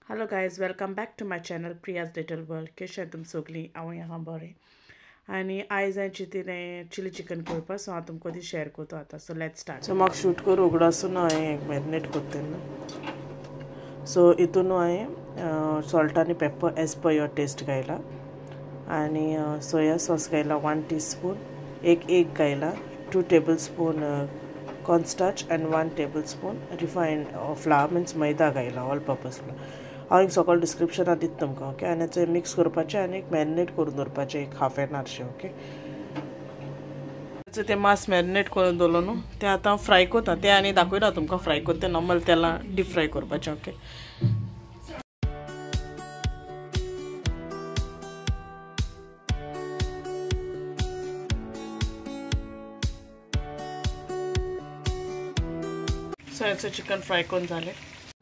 Hello guys, welcome back to my channel Priya's little world. कशें तुम सगळीं? हांव हांगा बरें आनी आयज हांवें चिंतिलें चिली चिकन करपाक, सो हांव तुमकां ती शेअर करता आतां. So let's start. सो म्हाका शूट करून उगडो आसून हांवें मॅरिनेट करता तेन्ना. सो हितून हांवें सॉल्ट आनी pepper as per your taste घायला आनी सोया सॉस घायला 1 टीस्पून, एक एग घायला, 2 टेबल स्पून कॉर्नस्टार्च आनी 1 tablespoon refined flour means maida घायला, ऑल पर्पज फ्लावर. हांव एक सगळें डिस्क्रिप्शनाक दिता तुमकां. ओके, आनी तें मिक्स करपाचें आनी एक मॅरिनेट करून दवरपाचें एक हाफ एन our शें. ओके, तें मांस मॅरिनेट करून दवरलो न्हू, तें आतां हांव फ्राय करता. तें आनी दाखयता तुमकां फ्राय करता तें नॉर्मल तेलां डीप फ्राय करपाचें. ओके, सो हेचो चिकन फ्राय करून जालें.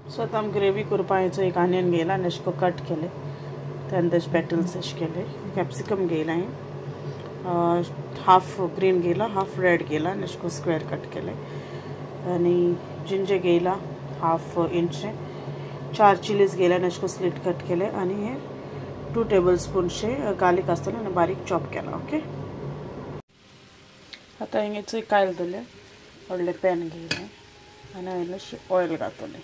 सो आतां आमी ग्रेवी करपाक हेचो एक आनियन घेयला आनी अशें कट केलें, त्यान तेजे पेटल्स अशें केले, कॅप्सिकम घेयला हांवें, हाफ ग्रीन घेयला, हाफ रेड घेयला आनी अशें स्क्वेर कट केलें, आनी जिंजर घेयला हाफ इंचें, 4 चिलीज घेयला आनी अशें स्लिट कट केलें, आनी हे 2 टेबल स्पूनशे गार्लीक आसतलें आनी बारीक चॉप केलां. ओके, आतां हिंगेचो कायल दवरलें, व्हडलें पॅन घेयलें आनी हांवें इल्लेंशें ऑयल घातलें.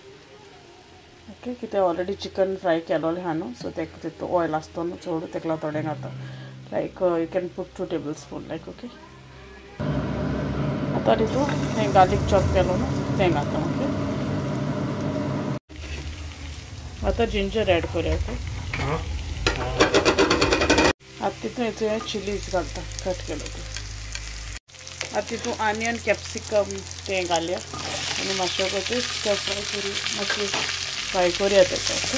ओके, कितें ऑलरेडी चिकन फ्राय केलोलें आहा न्हू, सो तेका तितू ऑयल आसतो न्हू चड, तेका थोडें घाता, like you can put 2 tablespoon like. Okay, आतां तितू तें गार्लीक चॉप केलो न्हू तें घाता. ओके, आतां जिंजर एड करूया. ओके, आतां तितू हेचो चिलीज घालता कट केलो तें. आतां तितू आनियन कॅप्सिकम तें घालया आनी मातशें तें स्टर फ्राय करूया, मातशें फ्राय करूया तेका. ओके,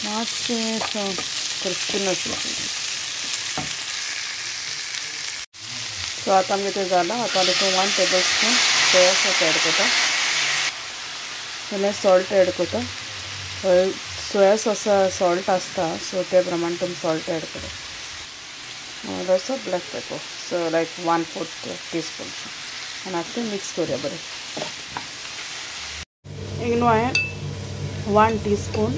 मातशें क्रिस्पीनस. सो आतां आमगें तें जालां. आतां तितून 1 tablespoon soya sauce add करता, जाल्यार सॉल्ट एड करता. सोया सॉसा सॉल्ट आसता, सो ते प्रमाण तुमी सॉल्ट एड करा. Also black pepper, so like 1/4 teaspoon, आनी आतां तें मिक्स करूया बरें. एक न्हू हांवें 1 टीस्पून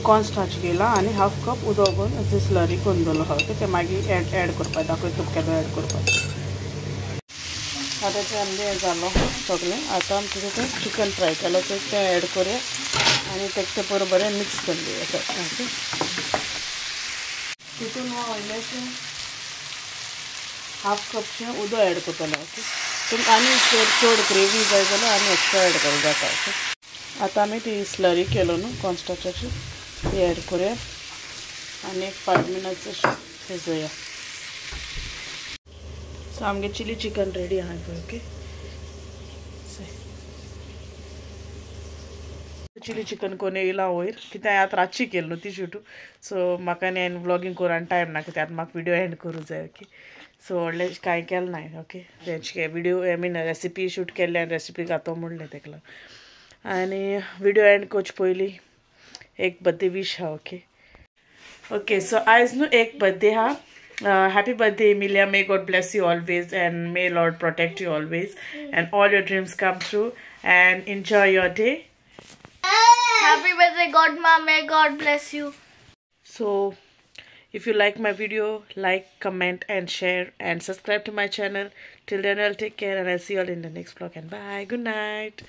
कॉर्नस्टार्च घेयला आनी हाफ कप उदक घेवन अशें स्लरी करून दवरलो आहा. ओके, तें मागीर एड करपाक दाखयता तुमकां केन्ना एड करपाक. आतां तें आमगें जालो सगळें. आतां आमी तितून तें चिकन फ्राय केलो तें एड करूया आनी तेका तें बरें बरें मिक्स करून दिवया. ओके, तितून हांव इल्लेशें हाफ कपशें उदक एड करतलें. ओके, तुमकां आनी चड ग्रेवी जाय जाल्यार आनी एक्स्ट्रा एड करूं जाता. ओके, आतां आमी ती स्लरी केलो न्हू कॉर्नस्टार्चाची, ती एड करूया आनी एक 5 मिनट्स अशें शिजोवया. सो आमगे चिली चिकन रेडी आहा पळय. ओके, चिली चिकन कोण येयला वयर, कित्याक हांवें आतां रातची केली न्हू ती शूट, सो म्हाका न्ही हांवें व्लॉगींग करूं आनी टायम ना, कित्याक आतां म्हाका विडियो एंड करूं जाय. ओके, सो व्हडलें कांय केलें ना. ओके, तेंचे video I mean recipe shoot केल्ले आनी रेसिपी घातो म्हणलें तेका लागून. आनी विडियो एंड करचे पयलीं एक बर्थडे वीश आहा. ओके, ओके, सो आयज न्हू एक बर्थडे आहा. Happy birthday Emilia, may God bless you always and may Lord protect you always and all your dreams come true and enjoy your day. Happy birthday Godma, may God bless you. So if you like my video, like, comment and share and subscribe to my channel. Till then, I'll take care and I'll see you all in the next vlog, and bye, good night.